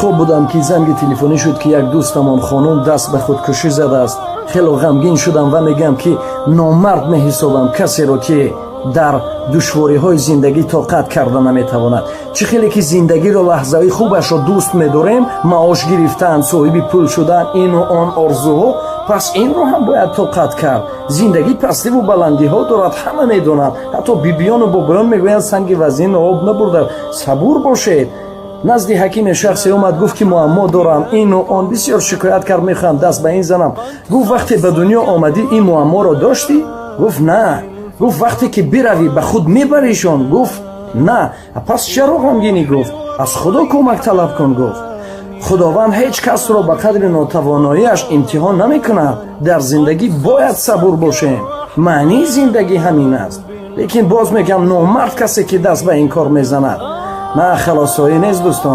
Хоб будам, ки занги телефонӣ шуд, ки як дӯстамон хонум даст ба худкушӣ задааст. Хело ғамгин шудам ва мегӯям, ки номард меҳисобам касеро, ки дар душвориҳои зиндагӣ тоқат карда наметавонад. Чӣ хеле ки зиндагиро, лаҳзаҳои хубашро дӯст медорем, маош гирифтан, соҳиби пул шудан, ину он орзуҳо, пас инро ҳам бояд тоқат кард. Зиндагӣ пастиву баландиҳо дорад, ҳама медонанд. Ҳатто бибиёну бобоён мегӯянд: «Санги вазин об набурда». Сабур бошед. Назди ҳакиме шахсе омад, гуфт, ки муаммо дорам, ину он, бисёр шикоят кард, мехоҳам даст ба ин занам. Гуфт: «Вақте ба дунё омадӣ, ин муамморо доштӣ?» Гуфт: «На». Гуфт: «Вақте ки биравӣ, ба худ мебаришон?» Гуфт: «На». «Пас чаро ғамгинӣ?» Гуфт: «Аз Худо кӯмак талаб кун». Гуфт: «Худованд ҳеҷ касро ба қадри нотавоноиаш имтиҳон намекунад». Дар зиндагӣ бояд сабур бошем, маънии зиндагӣ ҳамин аст. Лекин боз мегӯям, номард касе, ки даст ба ин кор мезанад. На халосоӣ нест, дӯстон.